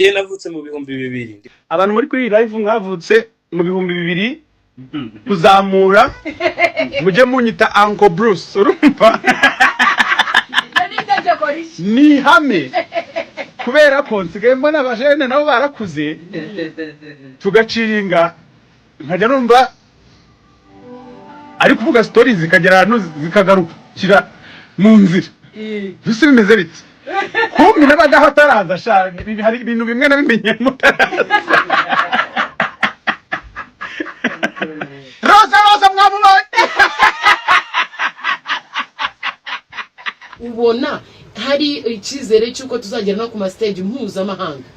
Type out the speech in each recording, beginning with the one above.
Njye navutse mu 2000. Abantu muri kuri iyi live mwavutse mu 2000 kuzamura, mujye munyita Uncle Bruce, urumva? Ni ihame, kubera ko nsigaye mbona abajene nabo barakuze, tugaciringa, nkajya numva ari kuvuga stories zikagera ahantu zikagarukira mu nzira. Mbese bimeze bite? Kumbi n'abadaho ataraza sha, hari ibintu bimwe nabimenye mutaraza. Roza, Roza, mwamubonye? Ubona hari icyizere cy'uko tuzagera no ku ma stage mpuzamahanga?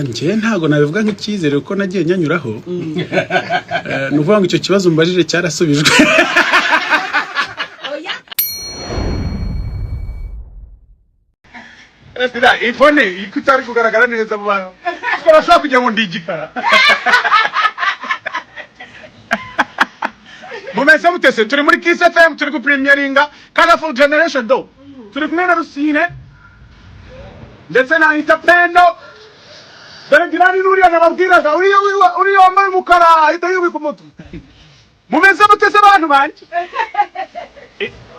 Njye ntabwo nabivuga nk'icyizere kuko nagiye nyanyuraho. Ni ukuvuga ngo icyo kibazo mbajije cyarasubijwe. Oya. Iyi phone iko itari kugaragara neza mu bantu, barashobora kugira ngo ndi igikara. Mumeze mutese? Turi muri Kiss FM, turi gupremieringa Colorful Generation do. Turi kumwe na Rusine ndetse na Anita Pendo. Dore Girani n'uriya nababwiraga, uriya uriya wambaye umukara ahita yubika umutwe. Mumeze mutese, abantu banjye?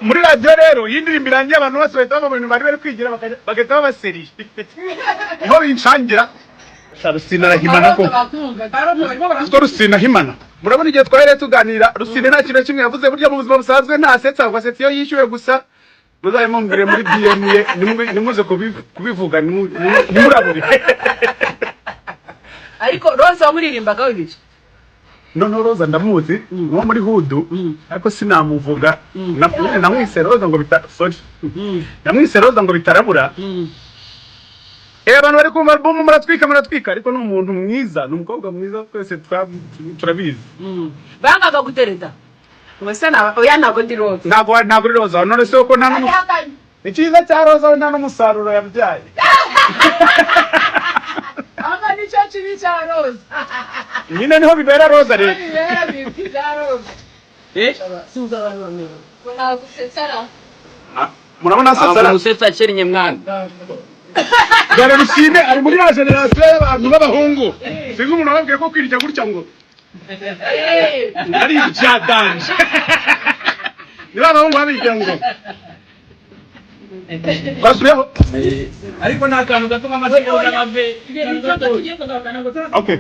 Muri radiyo rero, iyi ndirimbo irangiye, abantu bose bahita bava mu bintu bari bari kwigira, bagahita babaseriye, niho binshangira. Rusine arahimana koko. Ko Rusine ahimana, murabona igihe twahereye tuganira, Rusine nta kintu na kimwe yavuze. Burya mu buzima busanzwe ntasetsa, ahubwo asetsa iyo yishyuwe gusa. Muzabe mumbwire muri DM ye, nimuze kubivuga, nimurabure. Ariko Roza wamuririmbaga wibiki? Noneho Roza ndamuzi, ni uwo muri hood, ariko sinamuvuga. Nyine namwise Roza ngo bita, sorry, namwise Roza ngo bitarabura. Abantu bari kumva album, muratwika, muratwika, ariko ni umuntu mwiza, ni umukobwa mwiza, twese turabizi. Bangaga gutereta ngo se na oya, ntabwo ndi Roza. Ntabwo uri Roza. None se ko nta n'umu icyiza cya Roza, we nta n'umusaruro yabyaye. Aba nicyo kibi cya Roza. Nyine niho bibera Roza rero. Bibera bibi bya Roza. Suza abantu bamwe. Ah, murabona sasara. Umusetsa akennye mwana. Dore Rusine ari muri ya generasiyo y'abantu b'abahungu. Sinzi umuntu wababwiye ko kwirya gutya ngo ari ibya danger. Niba abahungu babirya ngo basubiyeho. Ariko nta kantu gato nk'amasegonda mave. Okay.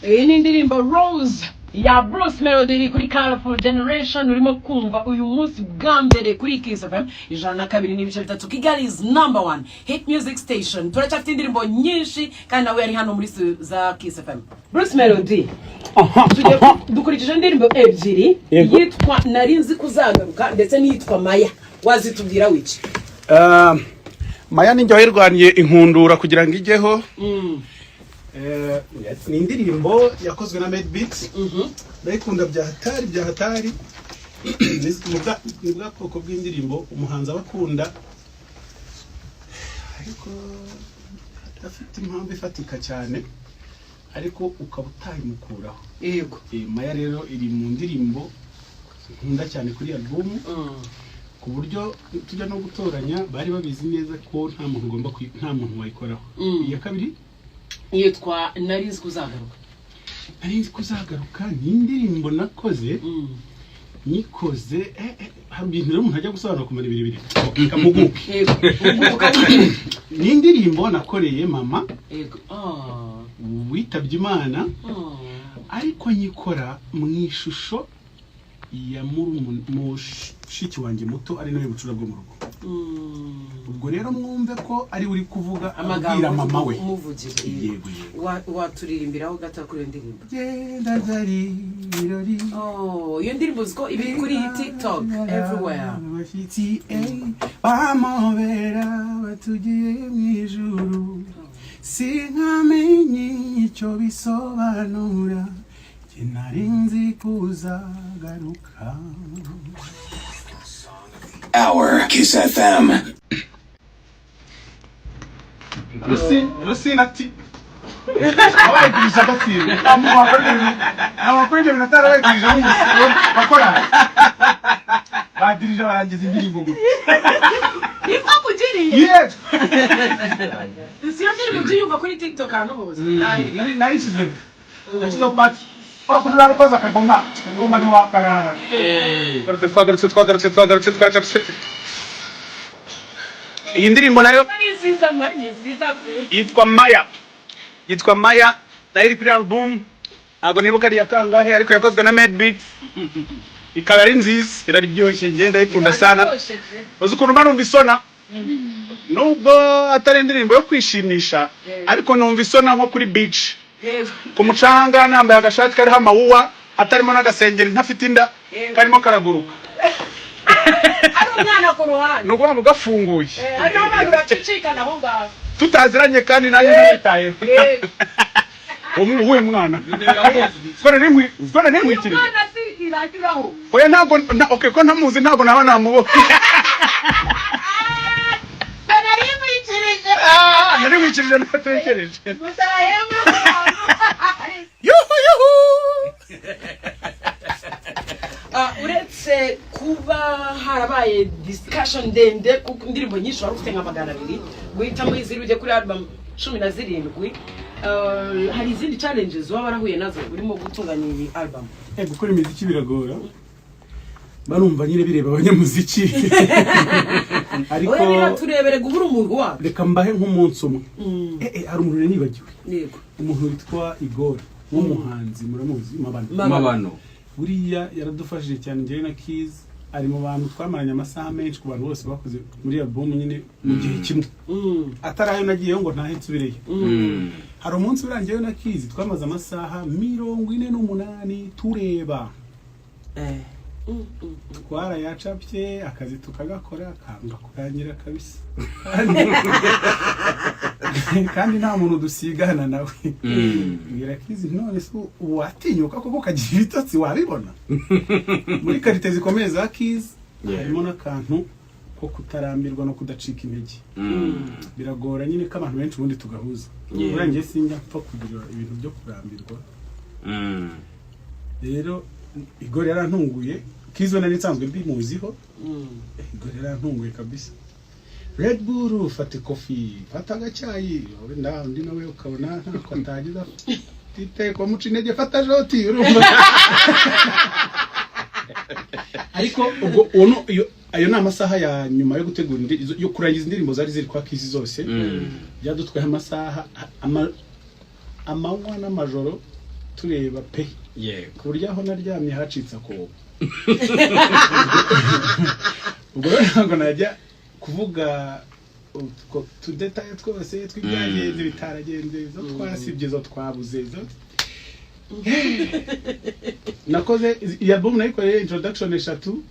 Iyi ni indirimbo Rose ya Bruce Melody iri kuri Colorful Generation, urimo kumva uyu munsi bwa mbere kuri Kiss FM 102.3, Kigali's number one hit music station. Turacyafite indirimbo nyinshi kandi nawe yari hano muri za Kiss FM. Bruce Melody, tugiye dukurikije indirimbo ebyiri, yitwa Nari nzi kuzagaruka ndetse n'iyitwa Maya. Wazitubwira wiki? Maya ni njye wayirwaniye inkundura kugira ngo ijyeho. Ni indirimbo yakozwe na Madebeats, ndayikunda bya hatari, bya hatari. Ni bwa bwoko bw'indirimbo umuhanzi aba akunda ariko afite impamvu ifatika cyane, ariko ukaba utayimukuraho. Maya rero iri mu ndirimbo nkunda cyane kuri album, ku buryo tujya no gutoranya bari babizi neza ko nta muntu ugomba nta muntu wayikoraho. Iya kabiri yitwa Nari nzi kuzagaruka. Nari nzi kuzagaruka ni indirimbo nakoze, nyikoze, hari ibintu rero umuntu ajya gusobanura kumara birebire. Okay, kamuguke. Yego. Ni indirimbo nakoreye mama Yego. Ah. witabye Imana, ariko nyikora mu ishusho ya mushiki wanjye muto, ari nawe bucura bwo mu rugo. Ubwo rero mwumve ko ari uri kuvuga abwira mama we. Umuvugire. Yego. Waturirimbiraho gato kuri iyo ndirimbo? Genda byari ibirori. Oh, iyo ndirimbo uzi ko iba kuri TikTok everywhere. Abashyitsi bamobera batugiye mu ijuru, sinkamenye icyo bisobanura, njye nari nzi kuzagaruka. Hour Kiss FM. Rusine ati abayigurije agatsinda, nta muntu wakora ibyo bintu atarabayigurije. Bakora badirije, barangiza indirimbo gusa. Siyo ndirimbo utiyumva kuri TikTok ahantu hose. Nayishyize, nashyizeho part wakoze akagoma, akagoma ntiwakarara. Twagarutse, twagarutse, twagarutse, twagarutse. Iyi ndirimbo nayo Ni nziza, ni nziza pe. Yitwa Maya, yitwa Maya, nayo iri kuri album, ntabwo nibuka ari iya kangahe, ariko yakozwe na Madebeats, ikaba ari nziza, iraryoshye, ngenda ndayikunda sana. Iraryoshye pe. Uzi ukuntu mba numva isona, nubwo atari indirimbo yo kwishimisha, ariko numva isona nko kuri beach, ku mucanga, nambaye agashati kariho amawuwa, hatarimo n'agasengeri, ntafite inda, karimo karaguruka. Ari umwana ku ruhande. Ni ukuvuga ngo gafunguye. Hariho abantu bacicikana aho ngaho. Tutaziranye kandi nanjye ntabitayeho. Uwuhe mwana ko nari nkwikirije? Umwana si irakiraho. Oya, ntabwo okay, ko ntamuzi, ntabwo naba namubonye. Nari nkwikirije. Ah, nari nkwikirije ntatekereje. Gusa yemwe. Yuhu yuhu. Ah, uretse kuba harabaye discussion ndende, kuko indirimbo nyinshi wari ufite nka 200, guhitamo iziri ujye kuri album 17, hari izindi challenges waba warahuye nazo urimo gutunganya iyi album? Gukora imiziki biragora, barumva nyine bireba abanyamuziki, ariko Oya, biraturebere guhura umuntu wacu. Reka mbahe nk'umunsi umwe. Hari umuntu rero nibagiwe, umuntu witwa Igor w'umuhanzi, muramuzi, Mabano. Mabano. Buriya yaradufashije cyane njyewe na Keys, ari mu bantu twamaranye amasaha menshi ku bantu bose bakoze muri album nyine mu gihe kimwe, atari ayo nagiyeyo ngo ntahe nsubireyo. Hari umunsi urangiyeyo na Keys twamaze amasaha 48 tureba, twarayacapye, akazi tukagakora kanga kurangira kabisa, kandi nta muntu dusigana nawe. Mbwira Keys, none se ubu watinyuka koko ukagira ibitotsi wabibona? Muri qualité zikomeye za Keys harimo n'akantu ko kutarambirwa no kudacika intege. Biragora nyine ko abantu benshi ubundi tugahuza. Buriya njye sinjya mpfa kugira ibintu byo kurambirwa. Rero Igor yarantunguye. Keys we nari nsanzwe mbimuziho. Igor yarantunguye kabisa. Red Bull, fata kofi, fata agacyayi, wenda undi nawe ukabona ntako atagize, iteko muca intege, fata joti, urumva. Ariko ubwo uwo ayo ni amasaha ya nyuma yo gutegura yo kurangiza indirimbo zari ziri kwa Keys zose. Byadutwaye amasaha amanywa n'amajoro tureba pe, ku buryo aho naryamye hacitse akobo. Ubwo rero ntabwo najya kuvuga utwo tudétails twose tw'ibyagenze, bitaragenze, izo twasibye, izo twabuze, izo nakoze. Iyi album nayikoreye introduction eshatu,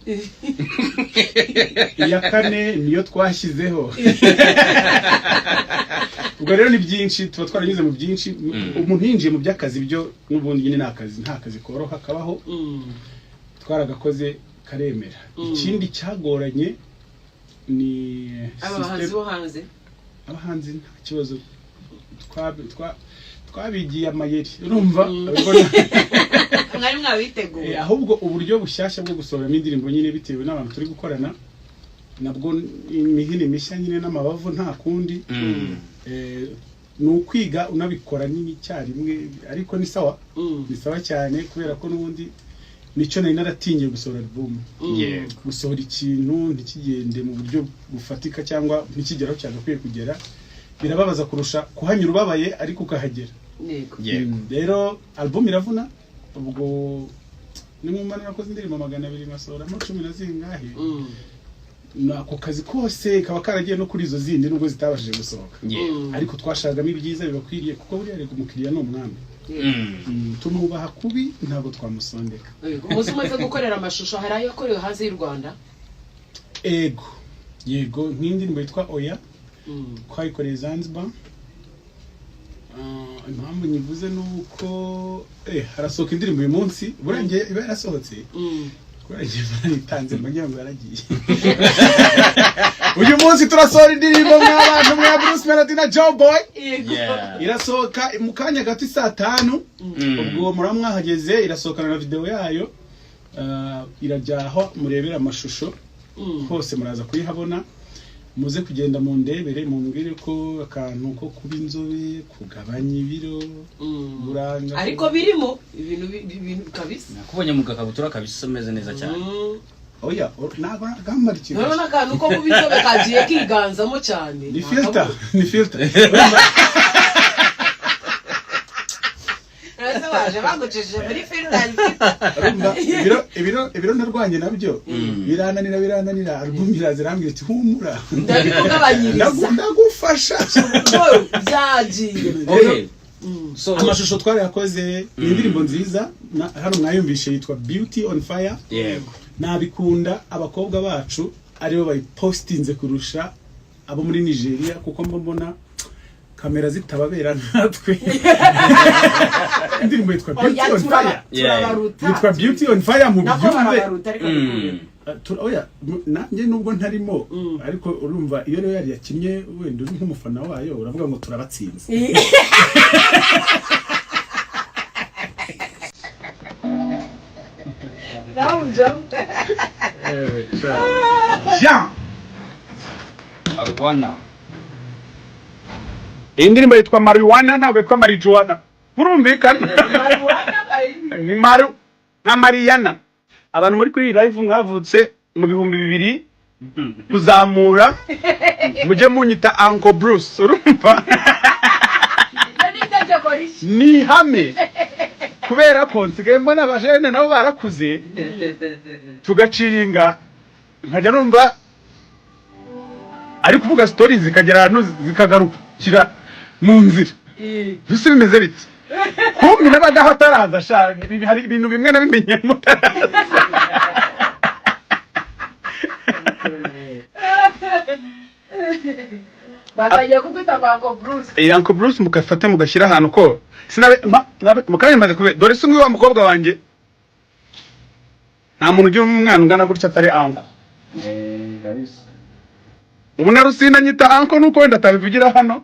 iya kane niyo twashyizeho. Ubwo rero ni byinshi, tuba twaranyuze mu byinshi. Umuntu yinjiye mu by'akazi byo n'ubundi nyine ni akazi, nta kazi koroha kabaho. Twaragakoze karemera. Ikindi cyagoranye ni Abahanzi bo hanze. Abahanzi nta kibazo, twabigiye amayeri, urumva. Mwari mwabiteguye. Ahubwo uburyo bushyashya bwo gusohoramo indirimbo nyine bitewe n'abantu turi gukorana nabwo, imihini mishya nyine n'amabavu, nta kundi. Ni ukwiga unabikora nyine icyarimwe, ariko ni sawa, ni sawa cyane, kubera ko n'ubundi nicyo nari naratinye, gusohora album, gusohora ikintu ntikigende mu buryo bufatika cyangwa ntikigere aho cyagakwiye kugera, birababaza kurusha kuhanyura ubabaye ariko ukahagera. Rero album iravuna. Ubwo nimwumva narakoze indirimbo 200 nkasohoramo cumi na zingahe, ako kazi kose kaba karagiye no kuri izo zindi nubwo zitabashije gusohoka, ariko twashagamo ibyiza bibakwiriye, kuko buriya rega umukiriya ni umwami. Tumwubaha kubi, ntabwo twamusondeka. Yego. Umunsi umaze gukorera amashusho, hari ayo yakorewe hanze y'u Rwanda? Ego, yego, nk'indirimbo yitwa Oya twayikoreye Zanzibar. Ah, impamvu nyivuze ni uko harasohoka indirimbo uyu munsi, burangiye iba yarasohotse, kubera ngiye naritanze mba ngira ngo yaragiye. Uyu munsi turasohora indirimbo mw'abantu mwa Bruce Melody na Joe Boy. Irasohoka mu kanya gato saa 5, ubwo muraba mwahageze. Irasohokana na video yayo. Ah, irajya aho murebera amashusho hose, muraza kuyihabona. Muze kugenda mundebere, mumbwire ko akantu ko kuba inzobe, kugabanya ibiro, buranga. Ariko birimo ibintu ibintu kabisa. Nakubonye mu gakabutura kabisa, umeze neza cyane. Oya, ntabwo gambara ikintu. Noneho n'akantu ko kuba inzobe kagiye kiganzamo cyane. Ni filter, ni filter. Ese waje bagucishije muri filter? Urumva, ibiro narwanye nabyo birananira, birananira. Album iraza, irambwira iti: "Humura." Ndabikugabanyiriza. Ndagufasha. Byagiye. Okay, so Amashusho twarayakoze, ni indirimbo nziza. Hano mwayumvishe, yitwa Beauty on Fire. Nabikunda abakobwa bacu aribo bayipostinze kurusha abo muri Nigeria, kuko mba mbona kamera zitababera natwe. Indirimbo yitwa Beauty Oya, on Fire. turabaruta. Yitwa Beauty on Fire, mu Nako byumve. barabaruta, ariko Oya, nanjye nubwo ntarimo, ariko urumva iyo rero yari yakinnye, wenda uri nk'umufana wayo, uravuga ngo turabatsinze. Nawe Jean. Arwana. Iyi ndirimbo yitwa Marijuana, ntabwo yitwa Marijuana, murumvikana? Ni Maru na Mariana. Abantu muri kuri iyi live mwavutse mu 2000 kuzamura, mujye munyita Uncle Bruce, urumva? N'itegeko rishya. Ni ihame, kubera ko nsigaye mbona abajene nabo barakuze, tugaciringa, nkajya numva ari kuvuga stories zikagera ahantu zikagarukira mu nzira, mbese bimeze bite? Kumbi n'abadaho ataraza sha, hari ibintu bimwe nabimenye mutaraza. Batangiye kukwita kwa Uncle Bruce. Uncle Bruce mugafate mugashyira ahantu ko sinabe mukanya maze kube. Dore se wa mukobwa wanjye, nta muntu ugira umwana ungana gutya atari uncle. Ubu na Rusina nyita uncle, nuko wenda atabivugira hano,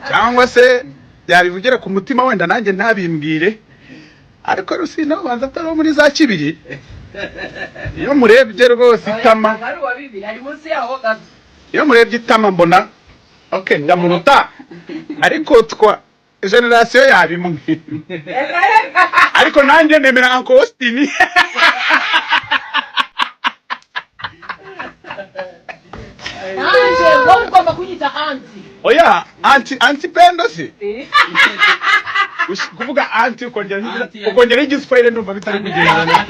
cyangwa se yabivugira ku mutima wenda nanjye ntabimbwire, ariko Rusina ubanza atari uwo muri za kibiri, iyo murebye rwose itama. Ari uwa bibiri, ari munsi yaho gato. Iyo murebye itama mbona okay, ndamuruta, ariko twa generation yaba imwe, ariko nanjye nemera Uncle Austin. Nanjye wowe ugomba kunyita aunty. Oya, aunty, aunty Pendo si kuvuga aunty ukongera ukongera igiswahili, ndumva bitari kugendana.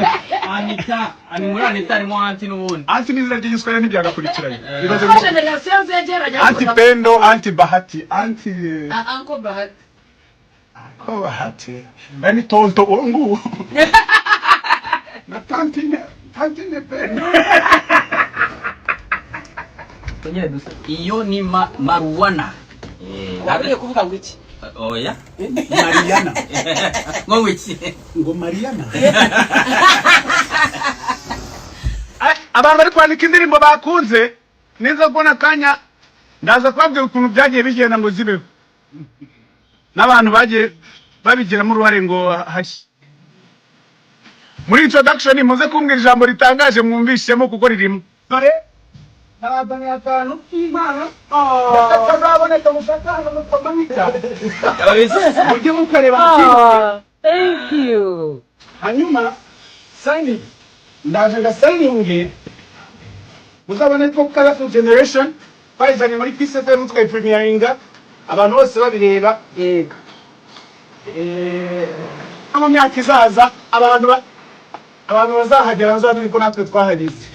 Anita, ani muri Anita harimo aunty n'ubundi. Aunty n'izina ry'igiswahili ntibyagakurikiranye. Bibaze Ko ngo generation zegeranye. Aunty Pendo, Aunty Bahati, Aunty Uncle Bahati. Ko Bahati bani tonto uwo nguwo na tantine, tantine Pendo. Twongere dusa. Iyo ni maruwana. Wabwiye kuvuga ngo iki? Oya. Mariana. Ngo iki? Ngo Mariana. Abantu bari kwandika indirimbo bakunze, niza kubona akanya ndaza kubabwira ukuntu byagiye bigenda ngo zibeho, n'abantu bagiye babigiramo uruhare ngo hashye. Muri introduction muze kumbwira ijambo ritangaje mwumvishemo, kuko ririmo. Dore nabazaniye akantu k'impano katazaboneka, mushaka hano mukamanyika, mujye mukareba. Thank you. Hanyuma signing, ndaje nga signing, muzabone ko Colorful Generation bayizanye muri Kiss FM, tukayipremieringa abantu bose babireba. Yego. No mu myaka izaza abantu bazahagera bazamenye ko natwe twahageze.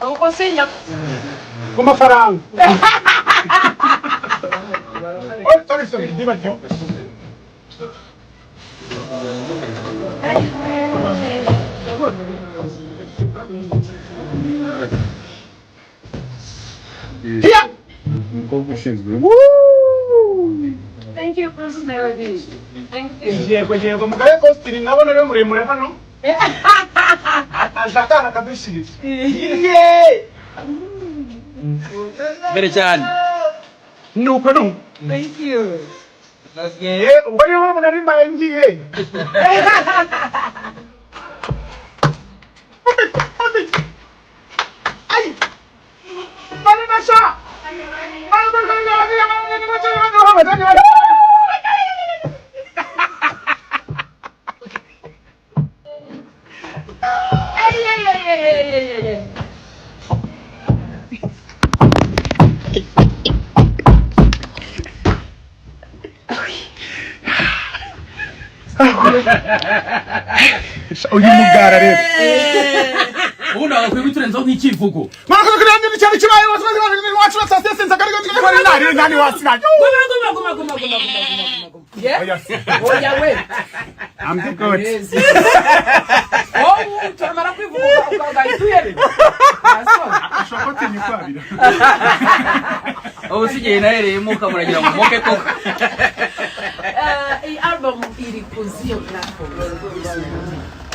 Uko sinya. Ku mafaranga. Oh, sorry, sorry, ndibagiwe. Here. Umukobwa ushinzwe Thank you, Bruce Melody. Thank you. Yego, mugabe Austin, nabona rero muremure hano ataje akana kadushyize. Yeee! Mbere cyane. Nuko nuko. Thank you. Ubwo niyo mpamvu nari mbaye ngiye. Ay! Bari na sha! Uyu mugara rero. Ubu ntabwo biturenzeho nk'ikivugo. Guma guma guma guma guma guma guma guma. Yeah? Oya we. I'm the goat. Wowe turamara kwivuga ugahita uhebe. Ashobora kuba atinya ukwabira. Ubu si igihe nahereyemo ukamuragira ngo moke koko. Iyi album iri ku ziyo platform?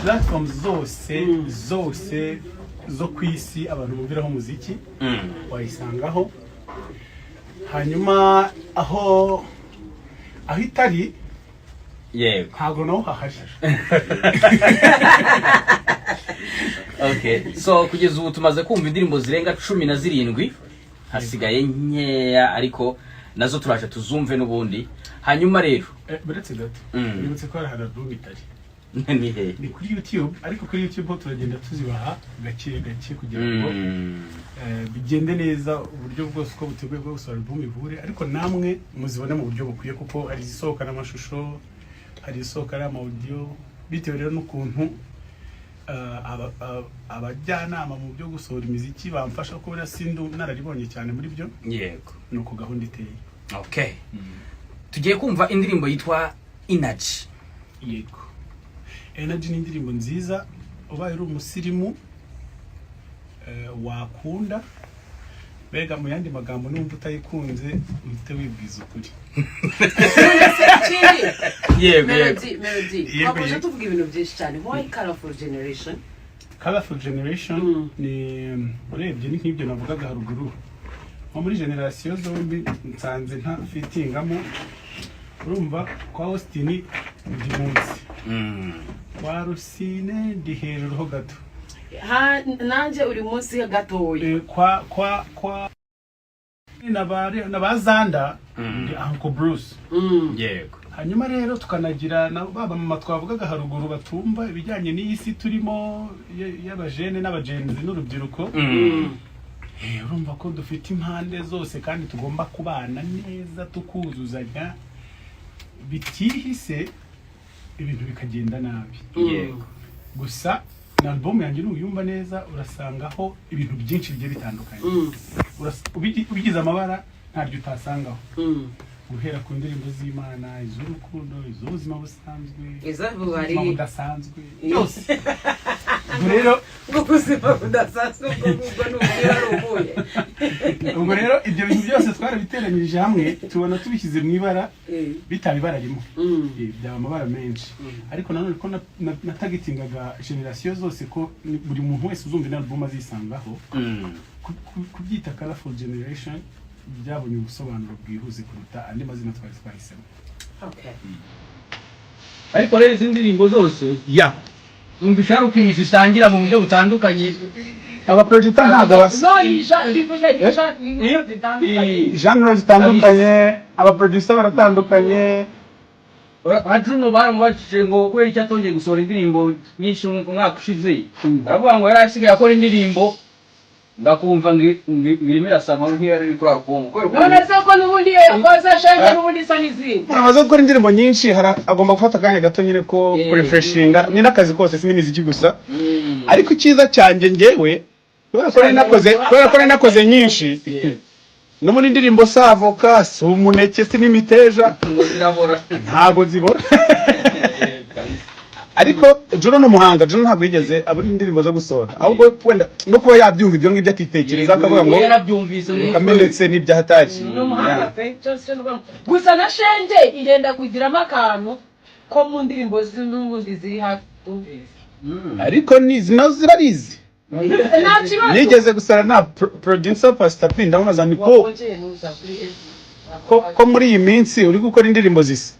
Platforms zose zose zo ku isi abantu bumviraho umuziki wayisangaho. Hanyuma aho itari, ntabwo naho hahari. Okay, so kugeza ubu tumaze kumva indirimbo zirenga 17, hasigaye nkeya ariko nazo turaje tuzumve n'ubundi. Hanyuma rero Buretse gato, nibutse ko hari ahantu album itari. Ni hehe? Ni kuri YouTube, ariko kuri YouTube ho turagenda tuzibaha gake gake kugira ngo bigende neza, uburyo bwose uko buteguye bwo gusohora album ihure, ariko namwe muzibone mu buryo bukwiye, kuko hari izisohoka n'amashusho, hari izisohoka ari ama audio, bitewe rero n'ukuntu abajyanama mu byo gusohora imiziki bamfasha, kuko buriya sindi nararibonye cyane muri byo. Ni uko gahunda iteye. Okay, tugiye kumva indirimbo yitwa Energy. Yego, Energy ni indirimbo nziza. Ubaye uri umusirimu wakunda. Mbega mu yandi magambo, numva utayikunze uhite wibwiza ukuri. Yego. Melody, Melody. Yego, Twakomeje yego. tuvuga ibintu byinshi cyane. Why Colorful Generation? Colorful Generation ni, urebye, ni nk'ibyo navugaga haruguru, nko muri generasiyo zombi nsanze nta fitingamo. Urumva kwa Austin ndi munsi, kwa Rusine ndi hejuru ho gato. Ha, nanjye uri munsi gatoya. Kwa na ba Zanda ndi Uncle Bruce. Hanyuma rero tukanagira na ba mama twavugaga haruguru batumva ibijyanye n'iyi si turimo y'abajene n'abagenzi n'urubyiruko. Urumva ko dufite impande zose kandi tugomba kubana neza, tukuzuzanya, bitihise ibintu bikagenda nabi. Gusa na album yanjye nuyumva neza urasangaho ibintu byinshi bigiye bitandukanye. Ubigize amabara ntaryo utasangaho, guhera ku ndirimbo z'Imana, iz'urukundo, iz'ubuzima busanzwe, Iz'ububari. ubuzima budasanzwe, byose. Ubwo rero Ubuzima budasanzwe, ubwo ngubwo ni ubwira ari ubuhe? Ubwo rero ibyo bintu byose twarabiteranyirije hamwe, tubona tubishyize mu ibara bitaba ibara rimwe. Byaba amabara menshi, ariko nanone ko natagitingaga generasiyo zose, ko buri muntu wese uzumva ino album azisangaho, kubyita Colorful Generation byabonye ubusobanuro bwihuse kuruta andi mazina twari twahisemo. Okay. Ariko rero izi ndirimbo zose numva ari ukuntu zisangira mu buryo butandukanye. Abaprojector ntabwo basa. No, iyi zitandukanye. Genre zitandukanye, abaproducer baratandukanye. Nka Juno baramubajije ngo kubera icyo atongeye gusohora indirimbo nyinshi mu mwaka ushize, aravuga ngo yari asigaye akora indirimbo ngakumva ngo irimo irasa nk'iyo yari iri kuri album kubera ukuntu. None se ko n'ubundi iyo yakoze shenge n'ubundi isa n'izindi? Umuntu amaze gukora indirimbo nyinshi agomba gufata akanya gato nyine ko kurefreshinga. Ni n'akazi kose, si n'imiziki gusa. Ariko icyiza cyanjye njyewe, kubera ko nari nakoze nyinshi, no muri indirimbo si avoka, si umuneke, si n'imiteja. Ngo zirabora. Ntabwo zibora. Ariko Juno ni umuhanga. Juno ntabwo yigeze abura indirimbo zo gusohora, ahubwo wenda no kuba yabyumva ibyo ngibyo akitekereza akavuga ngo Yarabyumvise mu mutwe. Kamenetse n'ibyahatari. Ni umuhanga pe, cyose cyo nuvuga ngo gusa na shenge igenda kugiramo akantu ko mu ndirimbo z'ubundi ziri hafi twumvise. Ariko ni zino zirarizi. Nta kibazo. Nigeze gusara na producer Pastor P, ndamubaza ni ko Wakongeye ntuza kuri Ko muri iyi minsi uri gukora indirimbo zisa?"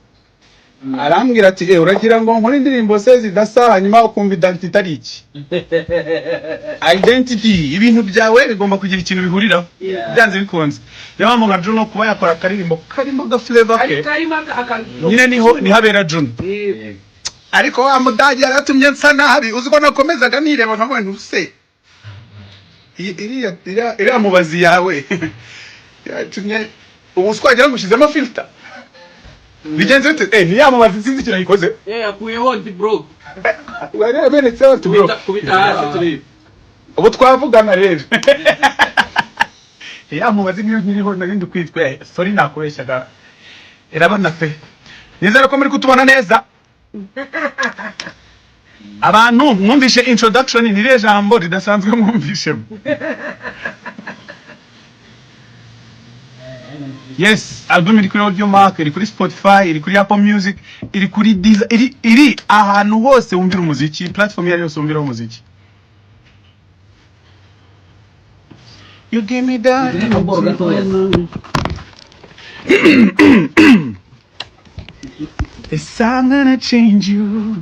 Arambwira ati: "Eh, uragira ngo nkore indirimbo se zidasa, hanyuma ukumva identity itari iki?" Identity, ibintu byawe bigomba kugira ikintu bihuriraho byanze bikunze. Niyo mpamvu nka Juno kuba yakora akaririmbo karimo gaflavor ke karimo nyine, niho abera Juno. Ariko wa mudage yaratumye nsa nabi. Uzi ko nakomezaga nireba nkavuga nti: "Use iriya mubazi yawe yatumye ubu twagira ngo ushyizemo filter, bigenze bite?" Eh, ni ya mubazi, sinzi ikintu yayikoze. Yakuyeho anti bro. Yaberetse anti bro. Kubita hasi turebe. Ubu twavugana rero, ya mubazi niyo nkiriho nari ndi kwitwa. Sorry, nakubeshyaga, irabona pe. Nizere ko muri kutubona neza. Abantu mwumvishe introduction, ni irihe jambo ridasanzwe mwumvishemo? Yes, album iri kuri Audiomack, iri kuri Spotify, iri kuri Apple Music, iri kuri Deezer, iri ahantu hose wumvira umuziki, platform iyo ari yose wumviraho umuziki. You give me that. Akaboro gatoya. Yes, I'm gonna change you,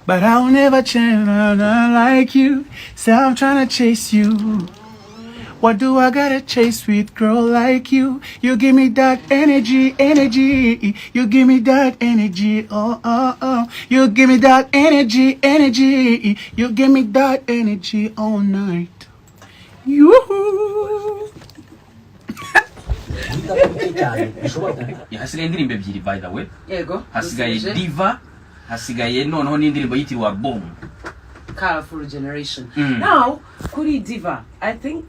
but I'll never change like you. Say I'm trying to chase you. What do I gotta chase with girl like you? You give me that energy, energy. You give me that energy, oh. You give me that energy, energy. You give me that energy all night. Yoo-hoo. Hasigaye indirimbo ebyiri, by the way. Yego. Hasigaye Dusoje. Diva, hasigaye noneho n'indirimbo yitiriwe album. Colorful Generation. Now kuri Diva, I think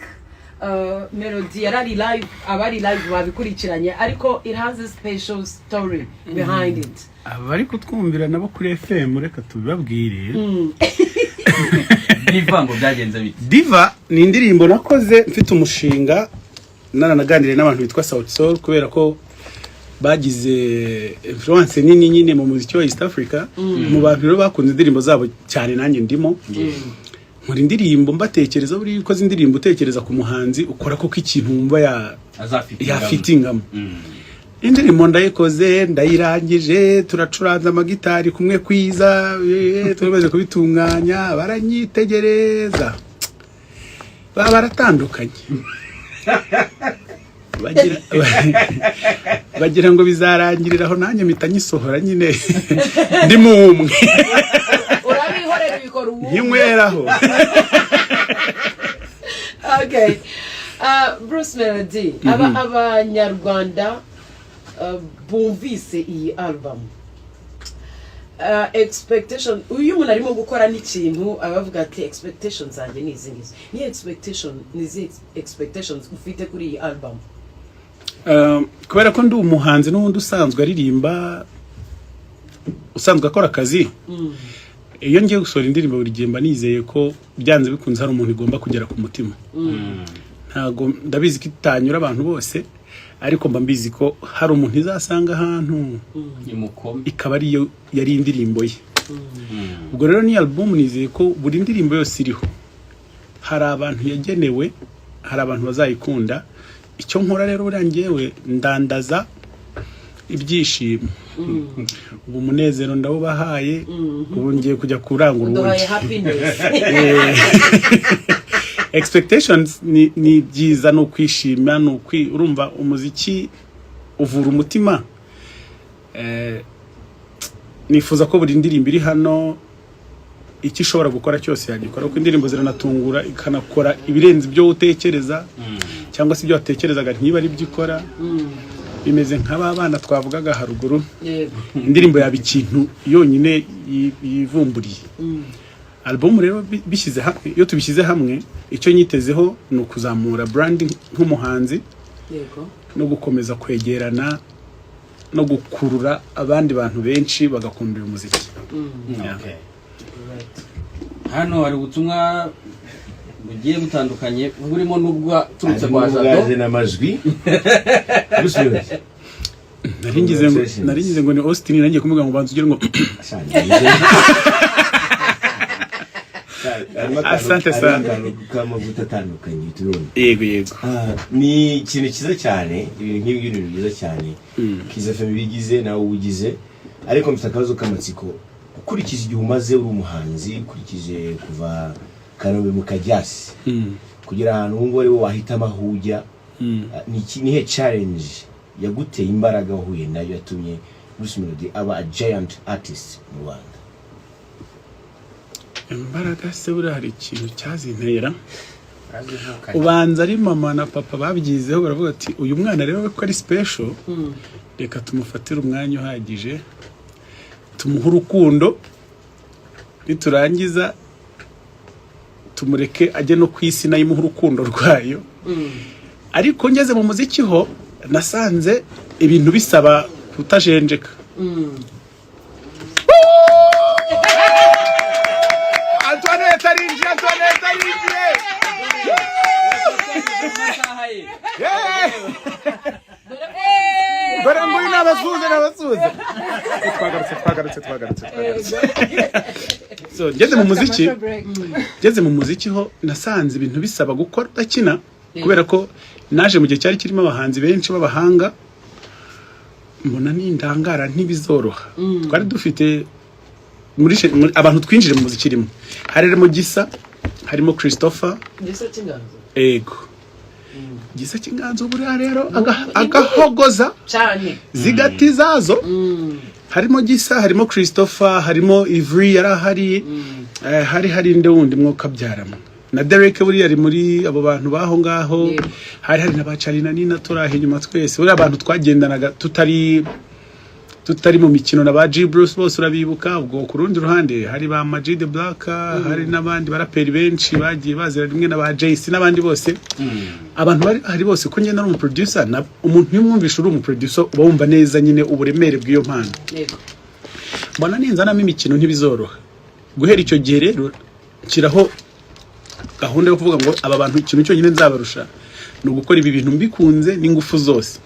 Melody yarari live, abari live babikurikiranye, ariko it has a special story behind it. Abari kutwumvira nabo kuri FM, reka tubibabwire. Diva ngo byagenze bite? Diva ni indirimbo nakoze mfite umushinga, naranaganiriye n'abantu bitwa Sauti Sol, kubera ko bagize influence nini nyine mu muziki wa East Africa. Mu bantu rero bakunze indirimbo zabo cyane nanjye ndimo. Nkora indirimbo mbatekereza. Buriya ukoze indirimbo utekereza ku muhanzi, ukora koko ikintu wumva ya azafite yafitingamo. Indirimbo ndayikoze, ndayirangije, turacuranze amagitari kumwe kwiza, tumaze kubitunganya, baranyitegereza, baba baratandukanye, bagira ngo bizarangirira aho, nanjye mpita nyisohora nyine ndi mu umwe. Urabihorera, ubikora ubu. Nkinyweraho. Okay, Bruce Melody, abanyarwanda bumvise iyi album, expectation, uyu umuntu arimo gukora n'ikintu aba avuga ati: "Expectation zanjye ni izi ngizi." Ni expectation, ni izi expectations ufite kuri iyi album? Kubera ko ndi umuhanzi n'ubundi usanzwe aririmba, usanzwe akora akazi, iyo ngiye gusohora indirimbo buri gihe mba nizeye ko byanze bikunze hari umuntu igomba kugera ku mutima. Ntago ndabizi ko itanyura abantu bose, ariko mba mbizi ko hari umuntu izasanga ahantu Nimukome. ikaba ariyo yari indirimbo ye. Ubwo rero ni album nizeye ko buri ndirimbo yose iriho hari abantu yagenewe, hari abantu bazayikunda. Icyo nkora rero, buriya njyewe ndandaza ibyishimo. Ubu umunezero ndawubahaye, ubu ngiye kujya kurangura Uduhaye ubundi. happiness. Expectations ni byiza, ni ukwishima, ni urumva umuziki uvura umutima. Nifuza ko buri ndirimbo iri hano icyo ishobora gukora cyose yagikora, kuko indirimbo ziranatungura, ikanakora ibirenze ibyo utekereza, cyangwa se ibyo watekerezaga ntiba ari byo ikora. Bimeze nk'aba bana twavugaga haruguru. Indirimbo yaba ikintu yonyine yivumburiye. Album rero bishyize hamwe, iyo tubishyize hamwe, icyo nyitezeho ni ukuzamura brand nk'umuhanzi no gukomeza kwegerana no gukurura abandi bantu benshi bagakunda uyu muziki. Yeah. Okay. Hano hari ubutumwa bugiye butandukanye, burimo n'ubwaturutse kwa Harimo Jado. ubwaje n'amajwi. Bruce Melody. Nari ngize ngo Congratulations. Nari ngize ngo ni Austin, nangiye kumubwira ngo banza ugire ngo Harimo akantu. Asante hariho sana. akantu k'amavuta atandukanye tubona. Yego. Ah, ni ikintu cyiza cyane, ibintu nk'ibi ni ibintu byiza cyane Kiss FM bigize, nawe ugize. Ariko mfite akabazo k'amatsiko: ukurikije igihe umaze uri umuhanzi, ukurikije kuva Kanombe mu Kajyasi kugera ahantu ubu ngubu ari wowe wahitamo aho ujya, ah, nihe challenge yaguteye imbaraga wahuye nayo yatumye Bruce Melody aba a giant artist mu Rwanda? Imbaraga se buriya hari ikintu cyazintera? Ubanza ari mama na papa babyizeho, baravuga ati: "Uyu mwana rero ko ari special, reka tumufatire umwanya uhagije, tumuhe urukundo, niturangiza tumureke ajye no ku isi nayo imuhe urukundo rwayo." Ariko ngeze mu muziki ho nasanze ibintu bisaba kutajenjeka. Antoinette arinjiye, Antoinette arinjiye! Amasaha ye. Dore nguyu, n'abasuhuze, n'abasuhuze. Twagarutse, twagarutse, twagarutse, twagarutse. So ngeze mu muziki ho nasanze ibintu bisaba gukora udakina, kubera ko naje mu gihe cyari kirimo abahanzi benshi b'abahanga, mbona nindangara ntibizoroha. Twari dufite muri abantu twinjire mu muziki rimwe, harimo Gisa, harimo Christopher. Gisa cy'Inganzo. Ego, Gisa cy'Inganzo. Buriya rero agahogoza cyane. Zigati zazo. Harimo Gisa, harimo Christopher, harimo Ivry yari ahari, hari nde wundi mwuka byaramo na Derek, buriya ari muri abo bantu baho ngaho. Hari na ba Charina Nina turaha inyuma twese. Buriya abantu twagendanaga tutari mu mikino na ba G Bruce bose urabibuka. Ubwo ku rundi ruhande hari ba Majid Black, hari n'abandi baraperi benshi bagiye bazira rimwe na ba JC n'abandi bose. Abantu bari hari bose, ko ngenda ari umuproducer, na umuntu iyo umwumvisha uri umuproducer uba wumva neza nyine uburemere bw'iyo mpano. Mbona ninzanamo imikino ntibizoroha. Guhera icyo gihe rero nshyiraho gahunda yo kuvuga ngo aba bantu ikintu cyonyine nzabarusha ni ugukora ibi bintu mbikunze n'ingufu zose.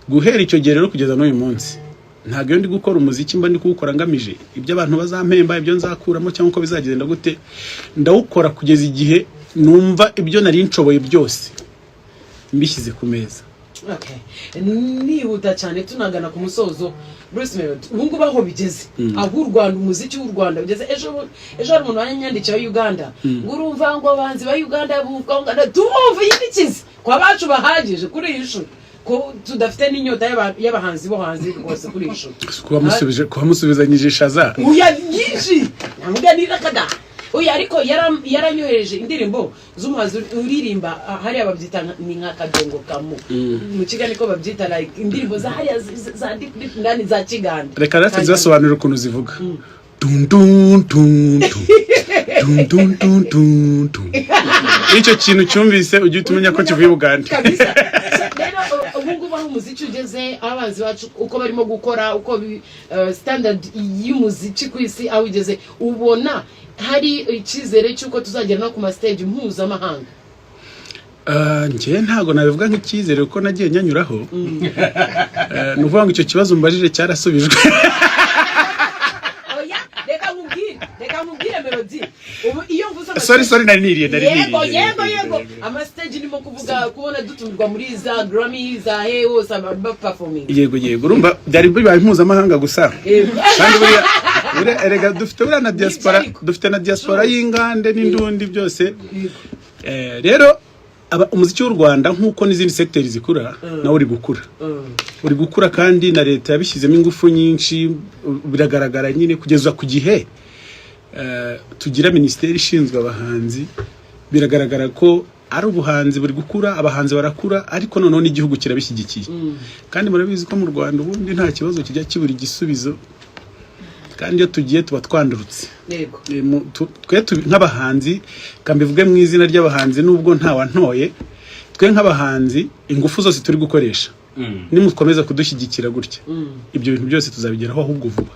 Guhera icyo gihe rero kugeza n'uyu munsi, ntabwo iyo ndi gukora umuziki mba ndi kuwukora ngamije ibyo abantu bazampemba, ibyo nzakuramo cyangwa uko bizagenda gute. Ndawukora kugeza igihe numva ibyo nari nshoboye byose mbishyize ku meza. Okay. Nihuta cyane tunagana ku musozo, Bruce Melody, ubu ngubu aho bigeze, aho u Rwanda, umuziki w'u Rwanda ugeze, ejo hari umuntu wanyandikiye wa Uganda ngo urumva ngo abahanzi ba Uganda bumva ngo tubumva yibikize kwa bacu bahagije kuri iyi nshuro, ko tudafite n'inyota y'abahanzi bo hanze rwose kuri iyi nshuro. Kuba musubizanyije ishaza. Oya, nyinshi ntabwo kada. Oya, ariko yaranyohereje indirimbo z'umuhanzi uririmba, ah, hariya babyita ni nka kadongo kamu mu Kigali ko babyita, like indirimbo za hariya za deep deep ndani za Kiganda. Reka natwe zibasobanurire ukuntu zivuga: dun dun dun dun dun dun dun dun dun. Icyo kintu cyumvise ujye uhita umenya ko kivuye i Bugande. Kabisa. So, rero ubu ngubu aho umuziki ugeze, abahanzi bacu uko barimo gukora, uko standard y'umuziki ku isi aho ugeze, ubona hari icyizere cy'uko tuzagera no ku ma stage mpuzamahanga? Ah, njye ntabwo nabivuga nk'icyizere kuko nagiye nyanyuraho. Ni ukuvuga ngo icyo kibazo mbajije cyarasubijwe. Oya, reka nkubwire Melody, ubu iyo mvuze Sorry, sorry, nari niriye, nari niriye. Yego, ama stage ndimo kuvuga, kubona dutumirwa muri za Grammy, za he hose ba performing. Yego, urumva byari bibaye mpuzamahanga gusa. Kandi buriya erega dufite buriya na diaspora. Ariko. Dufite na diaspora y'ingande n'indundi byose. Rero umuziki w'u Rwanda, nk'uko n'izindi secteurs zikura, nawe uri gukura, uri gukura, kandi na leta yabishyizemo ingufu nyinshi. Biragaragara nyine kugeza ku gihe tugira minisiteri ishinzwe abahanzi. Biragaragara ko ari ubuhanzi buri gukura, abahanzi barakura, ariko noneho n'igihugu kirabishyigikiye. Kandi murabizi ko mu Rwanda ubundi nta kibazo kijya kibura igisubizo, kandi iyo tugiye tuba twandurutse. Twe nk'abahanzi, kambivuge mu izina ry'abahanzi nubwo ntawantoye, twe nk'abahanzi ingufu zose turi gukoresha, nimukomeza kudushyigikira gutya, ibyo bintu byose tuzabigeraho ahubwo vuba.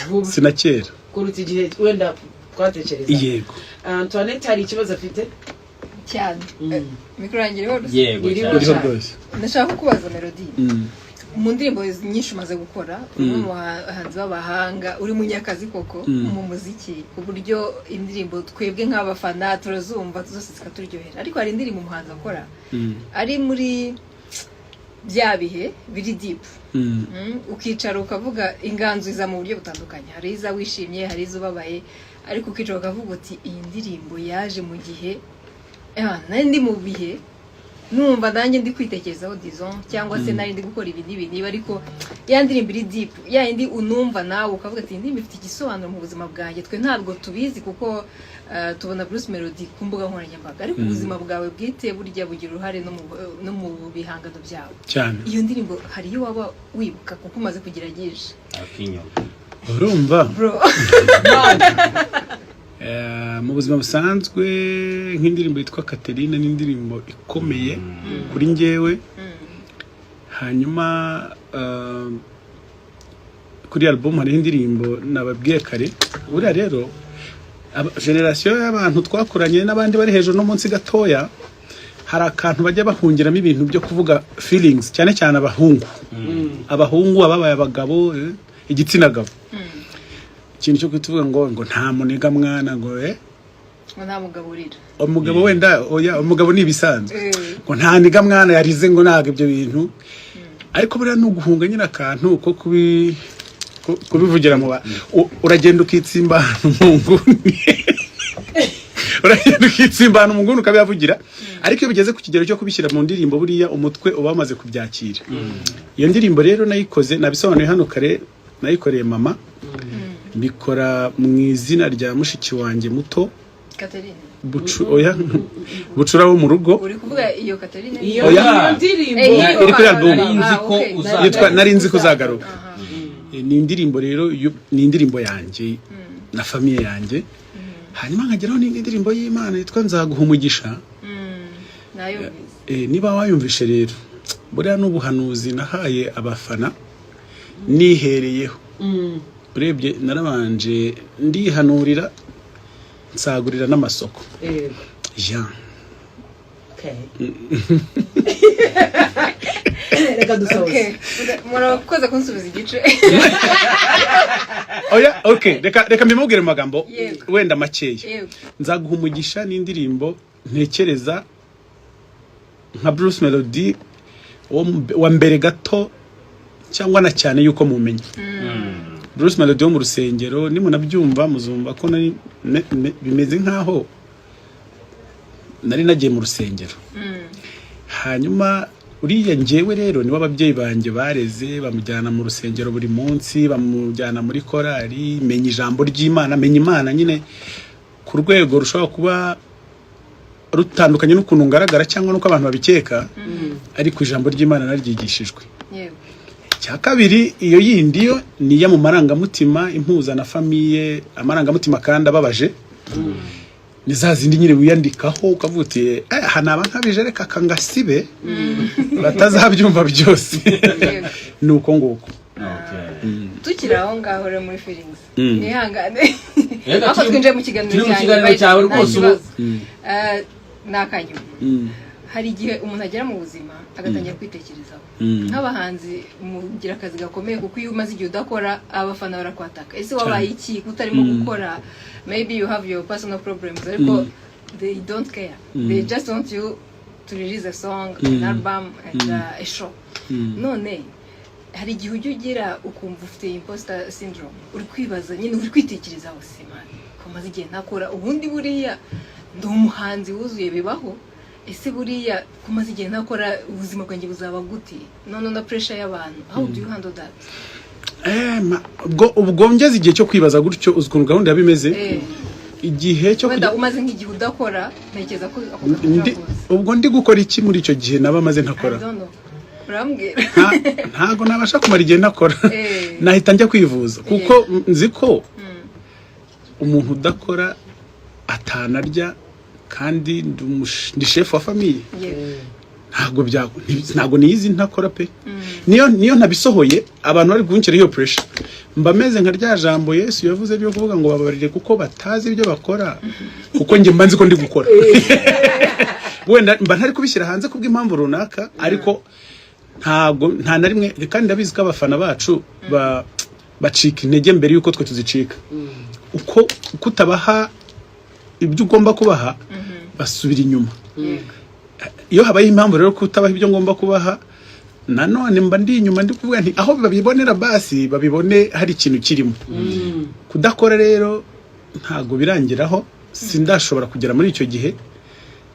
Vuba. Sina kera. Kuruta igihe wenda twatekereza. Yego. Antoinette hari ikibazo afite. Cyane. Mikoro yanjye iriho rusa? Yego. Iriho. Cyane. Uriho rwose. Ndashaka kukubaza, Melody. Mu ndirimbo nyinshi umaze gukora, uri umwe mu bahanzi b'abahanga, uri munyakazi koko mu muziki, ku buryo indirimbo twebwe nk'abafana turazumva zose zikaturyohera. Ariko hari indirimbo umuhanzi akora ari muri bya bihe biri deep, ukicara ukavuga, inganzo iza mu buryo butandukanye, hari iza wishimye, hari iza ubabaye, ariko ukicara ukavuga uti: "Iyi ndirimbo yaje mu gihe nari ndi mu bihe numva nanjye ndi kwitekerezaho, disons, cyangwa se nari ndi gukora ibi n'ibi niba." Ariko ya ndirimbo iri deep, ya yindi unumva nawe ukavuga ati: "Iyi ndirimbo ifite igisobanuro mu buzima bwanjye." Twe ntabwo tubizi kuko tubona Bruce Melody ku mbuga nkoranyambaga, ariko ubuzima bwawe bwite burya bugira uruhare no mu bihangano byawe. Cyane. Iyo ndirimbo hari iyo waba wibuka, kuko umaze kugira byinshi? Akinyo. Urumva, bro. Mu buzima busanzwe, nk'indirimbo yitwa Katerine ni indirimbo ikomeye kuri njyewe. Hanyuma kuri album hariho indirimbo nababwiye kare. Buriya rero generation y'abantu twakuranye n'abandi bari hejuru no munsi gatoya, hari akantu bajya bahungiramo ibintu byo kuvuga feelings, cyane cyane abahungu ababaye abagabo, igitsina gabo, ikintu cyo kutuvuga ngo nta muniga mwana, ngo Ngo nta mugabo urira. Umugabo wenda oya, umugabo ni ibisanzwe. Ngo nta niga mwana yarize, ngo ntabwo ibyo bintu. Ariko buriya ni uguhunga nyine akantu ko kubivugira mu uragenda ukitsimba ahantu mu nguni, uragenda ukitsimba ahantu mu nguni ukabihavugira. Ariko iyo bigeze ku kigero cyo kubishyira mu ndirimbo, buriya umutwe uba wamaze kubyakira. Iyo ndirimbo rero nayikoze, nabisobanuye hano kare, nayikoreye mama, mbikora mu izina rya mushiki wanjye muto. Katerine? Bucu, oya, bucura wo mu rugo. Uri kuvuga iyo Katerine? Iyo Oya. iyo ndirimbo. Eh, Iri kuri album. Nari nzi ko Yitwa Nari nzi ko uzagaruka. Aha. Ni indirimbo rero ni indirimbo yanjye na famille yanjye. Hanyuma nkageraho n'indi ndirimbo y'Imana yitwa Nzaguha Umugisha. Nayumvise. Niba wayumvishe rero, buriya n'ubuhanuzi nahaye abafana nihereyeho. Urebye narabanje ndihanurira, nsagurira n'amasoko. Ya. Okay. Reka dusoze. Okay. Murakoze kunsubiza igice. Oya, okay, reka mbimubwire mu magambo wenda makeya. Nzaguha Umugisha ni indirimbo ntekereza nka Bruce Melody wa mbere gato cyangwa na cyane yuko mumenya Bruce Melody wo mu rusengero. Nimunabyumva muzumva ko nari bimeze nkaho nari nagiye mu rusengero. Hanyuma uriya njyewe rero niwe ababyeyi banjye bareze, bamujyana mu rusengero buri munsi, bamujyana muri korali, menya ijambo ry'Imana, menya Imana nyine ku rwego rushobora kuba rutandukanye n'ukuntu ngaragara cyangwa n'uko abantu babikeka, ariko ijambo ry'Imana naryigishijwe. Icya kabiri, iyo yindi yo ni iyo mu marangamutima impuza na famille, amarangamutima kandi ababaje, ni za zindi nyine wiyandikaho ukavuga uti: "Eh, aha naba nkabije, reka kangasibe batazabyumva byose." Ni uko nguko. Tukiri aho ngaho rero muri feelings, mwihangane, Reka ariko twinjiye mu kiganiro turi mu cyanjye, kiganiro cyawe nta rwose ubu. kibazo. Ni akanyuma. Hari igihe umuntu agera mu buzima agatangira kwitekerezaho. Nk'abahanzi mugira akazi gakomeye, kuko iyo umaze igihe udakora, abafana barakwataka: "Ese wabaye iki kutarimo gukora?" Maybe you have your personal problems, ariko they don't care, they just want you to release a song, an album and a show. None hari igihe ujya ugira ukumva ufite imposter syndrome, uri kwibaza nyine, uri kwitekerezaho: "Se man, ko maze igihe ntakora, ubundi buriya ndi umuhanzi wuzuye bibaho? Ese buriya ko maze igihe ntakora, ubuzima bwanjye buzaba gute?" None na pressure y'abantu, how do you handle that? Ubwo ngeze igihe cyo kwibaza gutyo, uzi ukuntu gahunda yaba imeze? Igihe cyo Wenda umaze nk'igihe udakora, ntekereza ko ako kantu gashobora kuza. Ubwo ndi gukora iki muri icyo gihe naba maze ntakora? I don't know. Urambwira. Ntago nabasha kumara igihe ntakora. Nahita njya kwivuza, kuko nzi ko umuntu udakora atanarya, kandi ndi chef wa famille. Ntabwo niyizi ntakora pe. Niyo ntabisohoye, abantu bari kunshyiraho iyo pressure, mba meze nka rya jambo Yesu yavuze ryo kuvuga ngo bababarire kuko batazi ibyo bakora, kuko njye mba nzi ko ndi gukora. Wenda mba ntari kubishyira hanze kubw'impamvu runaka, ariko Ntabwo nta na rimwe, kandi ndabizi ko abafana bacu bacika intege mbere y'uko twe tuzicika. Uko utabaha ibyo ugomba kubaha, basubira inyuma. Iyo habaye impamvu rero kutabaha ibyo ngomba kubaha, nanone mba ndi inyuma, ndi kuvuga nti aho babibonera basi babibone hari ikintu kirimo. Kudakora rero ntabwo birangiraho, sindashobora kugera muri icyo gihe.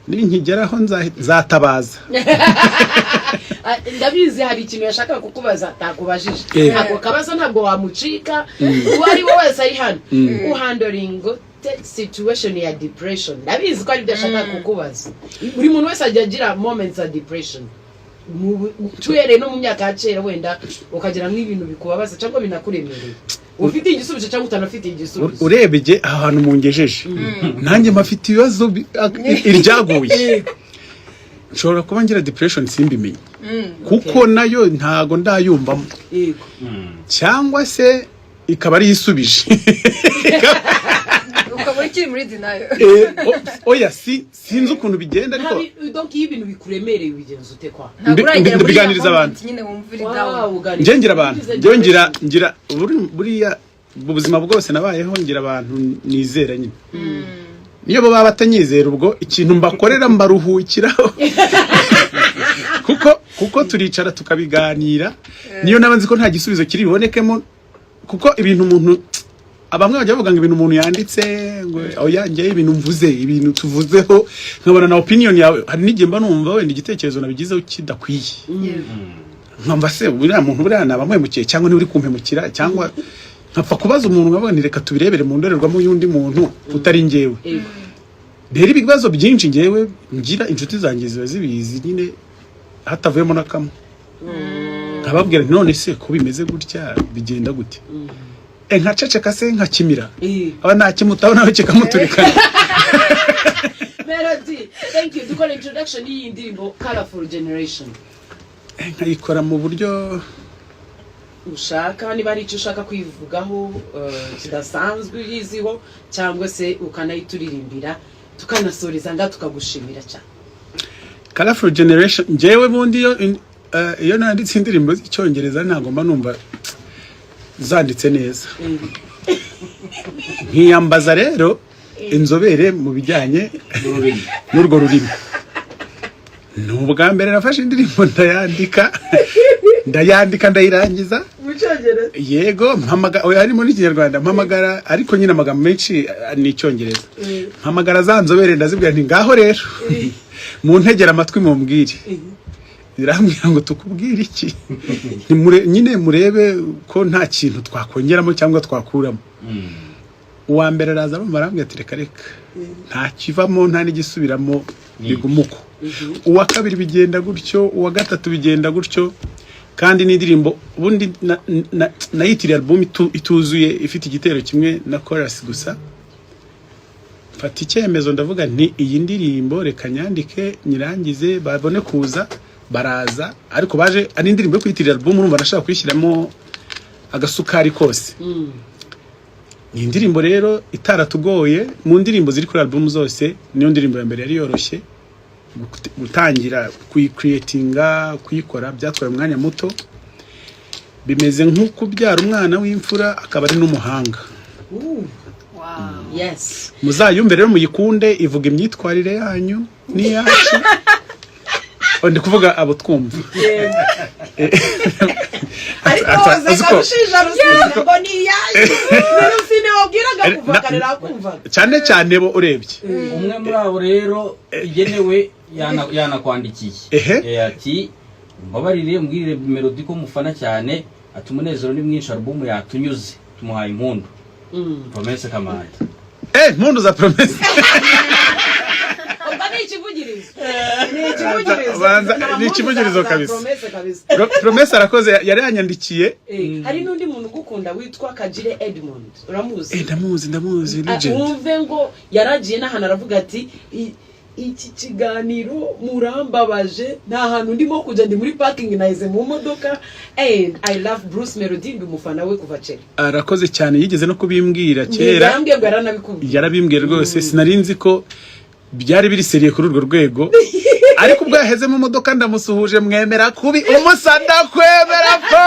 Ninkigeraho nzatabaza. Ah, ndabizi hari ikintu yashakaga kukubaza atakubajije. Ako kabazo ntabwo wamucika, uwo ari we wese ari hano. Uhandlinga ute situation ya depression? Ndabizi ko aribyo ashaka kukubaza. Buri muntu wese ajya agira moments za depression. Tuhereye no mu myaka ya kera, wenda ukagira nk'ibintu bikubabaza cyangwa binakuremereye, ufite igisubizo cyangwa utanafite igisubizo. Urebye aha hantu mungejeje, nanjye mpafite ibibazo iryaguye. Nshobora kuba ngira depression simbimenye, kuko nayo ntago ndayumvamo, cyangwa se ikaba ari isubije. Ukaba ukiri muri denial. Oya, si sinzi ukuntu bigenda, ariko Donc iyo ibintu bikuremereye ubigenza ute kwa? Ntabwo uragera muri mbiganiriza ya abantu. moment nyine wumva uri Wow, down. uganiriza. Njye ngira abantu, Ugize njyewe ngira depression. ngira buriya mu buzima bwose nabayeho, ngira abantu nizera nyine. Niyo baba batanyizera, ubwo ikintu mbakorera mbaruhukiraho, kuko turicara tukabiganira, niyo naba nzi ko nta gisubizo kiri bubonekemo. Kuko ibintu umuntu, bamwe bajya bavuga ngo ibintu umuntu yanditse, ngo oya, njyewe ibintu mvuze, ibintu tuvuzeho, nkabona na opinion yawe, hari n'igihe mba numva wenda igitekerezo nabigizeho kidakwiye, nkumva se buriya muntu buriya naba muhemukiye cyangwa niba uri kumpemukira, cyangwa nkapfa kubaza umuntu, nkavuga nti reka tubirebere mu ndorerwamo y'undi muntu utari njyewe. Rero ibibazo byinshi njyewe ngira, inshuti zanjye ziba zibizi nyine, hatavuyemo na kamwe. Nkababwira nti none se ko bimeze gutya, bigenda gute? Nkaceceka se nkakimira, aba nakimutaho nawe kikamuturikana. Melody, thank you. Dukora introduction y'iyi ndirimbo Colorful Generation. Nkayikora mu buryo Ushaka, niba hari icyo ushaka kwivugaho kidasanzwe uyiziho, cyangwa se ukanayituririmbira, tukanasoreza nga tukagushimira cyane. Colorful Generation, njyewe bundi iyo nanditse indirimbo z'Icyongereza ntabwo mba numva zanditse neza. Nkiyambaza rero inzobere mu bijyanye n'urwo rurimi. Ni ubwa mbere nafashe indirimbo ndayandika, ndayandika ndayirangiza. Mu Cyongereza? Yego, mpamagara, oya, harimo n'Ikinyarwanda. Mpamagara, ariko nyine amagambo menshi ni Icyongereza. Mpamagara za nzobere, ndazibwira nti ngaho rero muntegere amatwi mumbwire. Zirambwira ngo tukubwire iki? Nyine murebe ko nta kintu twakongeramo cyangwa twakuramo. Uwa mbere araza arumva, arambwira ati reka reka, nta kivamo nta n'igisubiramo, biguma uko. Uwa kabiri bigenda gutyo, uwa gatatu bigenda gutyo. Kandi n'indirimbo ubundi nayitiriye album ituzuye, ifite igitero kimwe na chorus gusa. Mfata icyemezo, ndavuga nti iyi ndirimbo reka nyandike nyirangize babone kuza. Baraza, ariko baje ari indirimbo yo kwiyitirira album. Urumva nashaka kuyishyiramo agasukari kose. Ni indirimbo rero itaratugoye. Mu ndirimbo ziri kuri album zose, niyo ndirimbo ya mbere yari yoroshye gutangira kuyicreatinga. Kuyikora byatwaye umwanya muto. Bimeze nko kubyara umwana w'imfura akaba ari n'umuhanga. Muzayumve rero muyikunde, ivuga imyitwarire yanyu n'iyacu. Oh, ndi kuvuga abo twumva. Ariko wazaga gushinja Rusine ngo ni iyacu. Ni Rusine wabwiraga kuva kare, nakumvaga. Cyane cyane bo urebye. Umwe muri abo rero igenewe yanakwandikiye. Ati mbabarire mbwirire Melody ko mufana cyane, ati umunezero ni mwinshi, album yatunyuze, tumuhaye impundu. Promesse Kamanda. Mpundu za Promesse. Ubwo ni ikivugirizo, ni ikivugirizo. Ni ikivugirizo Za kabisa. Promesse kabisa. Promesse arakoze, yari yanyandikiye. Hari n'undi muntu ugukunda witwa Kagire Edmond, uramuzi? Ndamuzi, ndamuzi, legend. Wumve ngo yaragiye n'ahantu aravuga ati "Iki kiganiro murambabaje, nta hantu ndimo kujya, ndi muri parking, naheze mu modoka, and I love Bruce Melody, ndi umufana we kuva kera." Arakoze cyane, yigeze no kubimbwira kera. Yarambwiye ngo yaranabikubwiye. Yarabimbwiye rwose. Sinari nzi ko Byari biri sérieux kuri urwo rwego, ariko ubwo yaheze mu modoka ndamusuhuje, mwemera kubi umusa, ndakwemera po.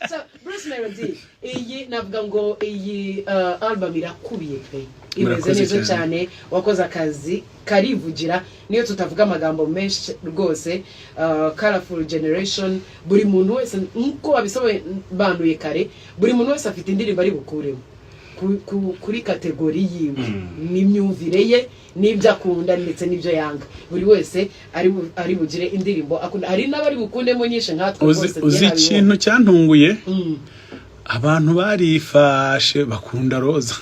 So, Bruce Melody, iyi navuga ngo iyi album irakubiye pe, imeze Murakoze neza cyane. cyane. Wakoze akazi karivugira, niyo tutavuga amagambo menshi rwose. Colorful Generation, buri muntu wese, nkuko wabisobanuye kare, buri muntu wese afite indirimbo ari bukuremo kuri category yiwe n'imyumvire ye n'ibyo akunda ndetse n'ibyo yanga. Buri wese ari bugire indirimbo akunda, hari n'abari bukundemo nyinshi nkatwe. Uzi Rwose uzi njye nabibonye. ikintu cyantunguye? Abantu barifashe bakunda Roza.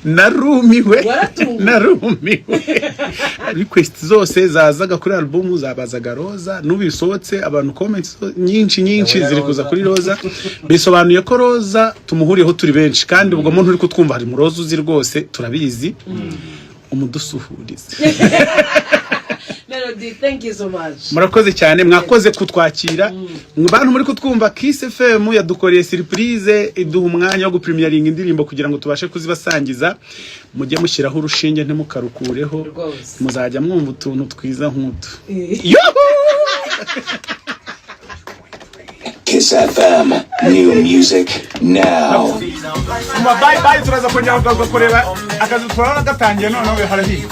Narumiwe. Waratunguwe. Narumiwe. Request zose zazaga kuri album zabazaga Roza. N'ubisohotse abantu comments nyinshi nyinshi Ndabona ziri kuza Roza. kuri Roza. Bisobanuye ko Roza tumuhuriyeho turi benshi, kandi ubwo muntu uri kutwumva hari mu Roza uzi rwose, turabizi, umudusuhurize. Melody, thank you so much. Murakoze cyane, mwakoze kutwakira. Bantu muri kutwumva, Kiss FM yadukoreye surprise, iduha umwanya wo gupremieringa indirimbo kugira ngo tubashe kuzibasangiza. Mujye mushyiraho urushinge, ntimukarukureho. Rwose. Muzajya mwumva utuntu twiza nk'utu. Yuhu! Kiss FM. New music now. Kuma bye bye, turaza kongera kugaruka kureba akazi turabona gatangiye noneho harahiye.